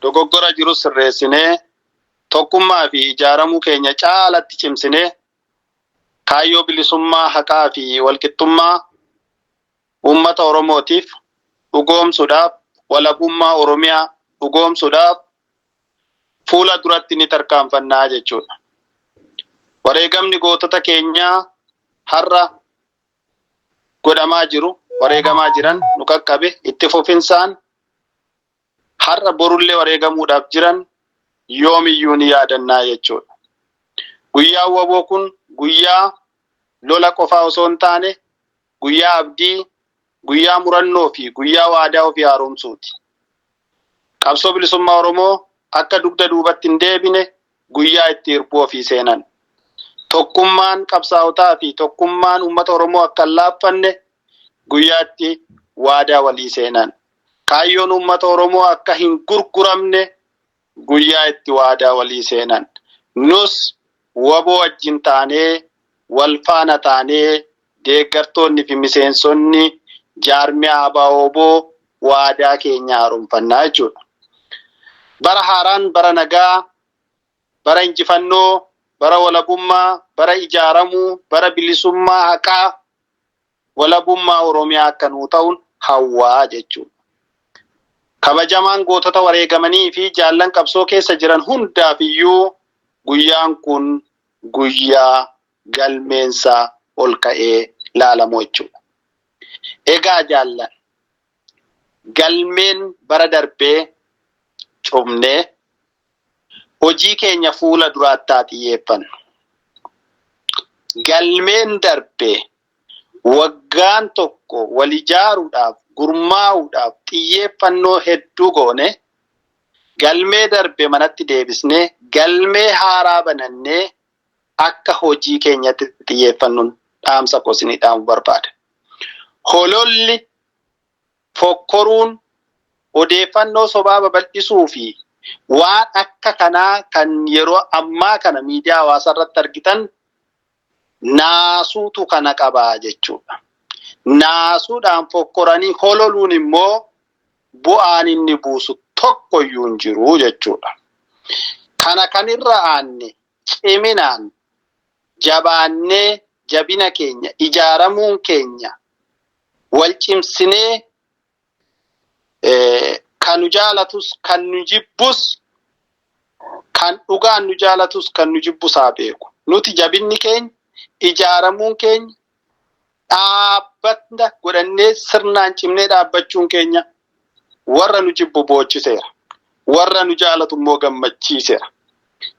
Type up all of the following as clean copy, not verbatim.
Dogoggora jirus sirreessinee, tokkummaa fi ijaaramuu keenya caalatti cimsinee, kaayyoo bilisummaa, haqaa fi walqixxummaa uummata Oromootiif dhugoomsuudhaaf, walabummaa Oromiyaa dhugoomsuudhaaf fuula duratti ni tarkaanfannaa jechuudha. Wareegamni gootota keenyaa har'a godhamaa jiru, wareegamaa jiran nu qaqqabe itti fufinsaan har'a borullee wareegamuudhaaf jiran yoomiyyuu ni yaadannaa jechuudha. Guyyaan waboo kun guyyaa lola qofaa osoo hin taane guyyaa abdii, guyyaa murannoo fi guyyaa waadaa ofii haaromsuuti. Qabsoo bilisummaa Oromoo akka dugda duubatti hin deebine guyyaa itti hirbuu ofii seenan. Tokkummaan qabsaa'otaa fi tokkummaan uummata Oromoo akka hin laaffanne guyyaa itti waadaa walii seenan. Kaayyoon uummata Oromoo akka hin gurguramne guyyaa itti waadaa walii seenan. Nus waboo wajjin taanee, wal faana taanee deeggartoonni fi miseensonni jaarmiyaa ABO-WBO waadaa keenya haaromfannaa jechuudha. Bara haaraan bara nagaa, bara injifannoo, bara walabummaa, bara ijaaramuu, bara bilisummaa haqaa, walabummaa Oromiyaa akka nuu ta'uun hawwaa jechuudha. Kabajamaan gootota wareegamanii fi jaallan qabsoo keessa jiran hundaaf iyyuu guyyaan kun guyyaa galmeensaa ol ka'ee laalamu jechuudha. Egaa jaallan, galmeen bara darbee cufnee hojii keenya fuula duraatti haa xiyyeeffannu. Galmeen darbe waggaan tokko wal ijaaruudhaaf, gurmaa'uudhaaf xiyyeeffannoo hedduu goone, galmee darbe manatti deebisnee, galmee haaraa banannee akka hojii keenyatti xiyyeeffannuun dhaamsa koo isinii dhaamu barbaada. Hololli, fokkoruun, odeeffannoo sobaa babal'isuu fi waan akka kanaa kan yeroo ammaa kana miidiyaa hawaasaa irratti argitan naasuutu kana qaba jechuudha. Naasuudhaan fokkoranii hololuun immoo bu'aan inni buusu tokkoyyuu hin jiru jechuudha. Kana kan irra aanne ciminaan jabaannee jabina keenya ijaaramuun keenya wal cimsinee kan nu jaalatus kan nu jibbus, kan dhugaan nu jaalatus kan nu jibbus haa beeku. Nuti jabinni keenya, ijaaramuun keenya, dhaabbata godhannee sirnaan cimnee dhaabbachuun keenya warra nu jibbu boochiseera. Warra nu jaalatu immoo gammachiiseera.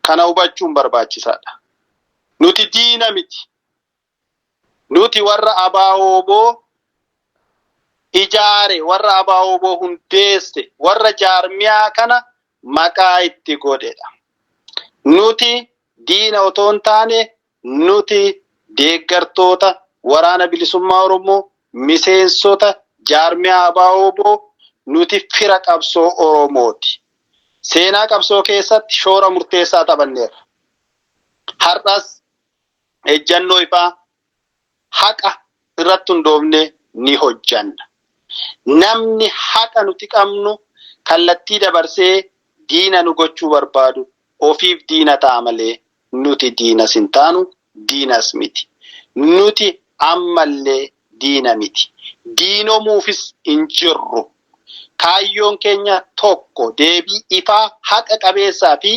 Kana hubachuun barbaachisaadha. Nuti diina miti. Nuti warra ABO-WBO ijaare, warra ABO-WBO hundeesse, warra jaarmiyaa kana maqaa itti godhedha. Nuti diina otoo hin taane, nuti deeggartoota Waraana Bilisummaa Oromoo, miseensota jaarmiyaa ABO-WBO, nuti fira qabsoo Oromooti. Seenaa qabsoo keessatti shoora murteessaa taphanneerra. Har'as ejjannoo ifaa haqa irratti hundoofne ni hojjanna. Namni haqa nuti qabnu kallattii dabarsee diina nu gochuu barbaadu ofiif diina ta'a malee nuti diinas hin taanu, diinas miti. Nuti ammallee diina miti. Diinomuufis hin jirru. Kaayyoon keenya tokko, deebii ifaa haqa qabeessaa fi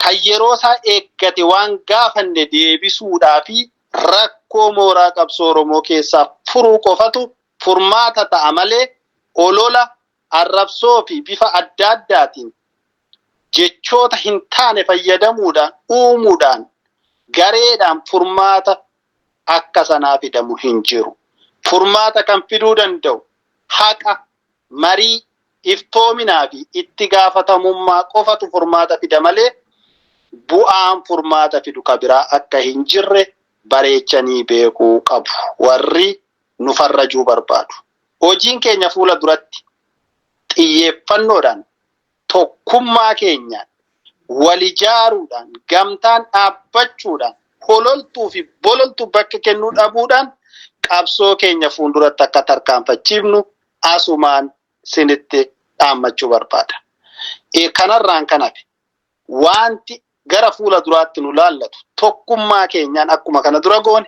kan yeroo isaa eeggate waan gaafanne deebisuudhaa fi rakkoo mooraa qabsoo Oromoo keessaa furuu qofatu furmaata ta'a malee olola, arrabsoo fi bifa adda addaatiin jechoota hin taane fayyadamuudhaan, uumuudhaan, gareedhaan furmaata akka sanaa fidamu hin jiru. Furmaata kan fiduu danda'u haqa, marii, iftoominaa fi itti gaafatamummaa qofatu furmaata fida malee bu'aan furmaata fidu ka biraa akka hin jirre bareechanii beekuu qabu warri nu farrajuu barbaadu. Hojiin keenya fuula duratti xiyyeeffannoodhaan, tokkummaa keenyaan, wal ijaaruudhaan, gamtaan dhaabbachuudhaan, hololtuu fi bololtuu bakka kennuu dhabuudhaan qabsoo keenya fuulduratti akka tarkaanfachiifnu asumaan sinitti dhaammachuu barbaada. Kanarraan kan hafe wanti gara fuula duraatti nu laallatu tokkummaa keenyaan akkuma kana dura goone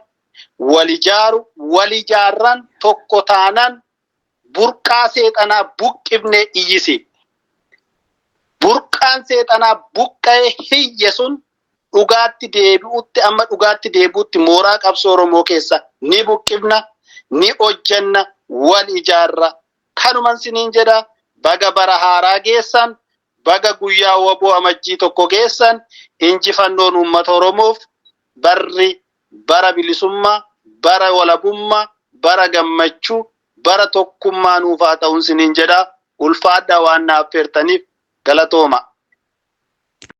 wal ijaaru, wal ijaarran tokko taanaan burqaa seexanaa buqqifnee iyyisiifne. Burqaan seexanaa buqqa'ee hiyye sun dhugaatti deebi'utti, amma dhugaatti deebi'utti mooraa qabsoo Oromoo keessa ni buqqifna, ni hojjanna, wal ijaarra. Kanuman siniin jedha, baga bara haaraa geessan, baga guyyaa WBO Amajjii 1 geessan, injifannoon uummata Oromoof, barri bara bilisummaa, bara walabummaa, bara gammachuu, bara tokkummaa nuuf haa ta'uun siniin jedha. Ulfaadhaa, waan naaf affeertaniif galatooma.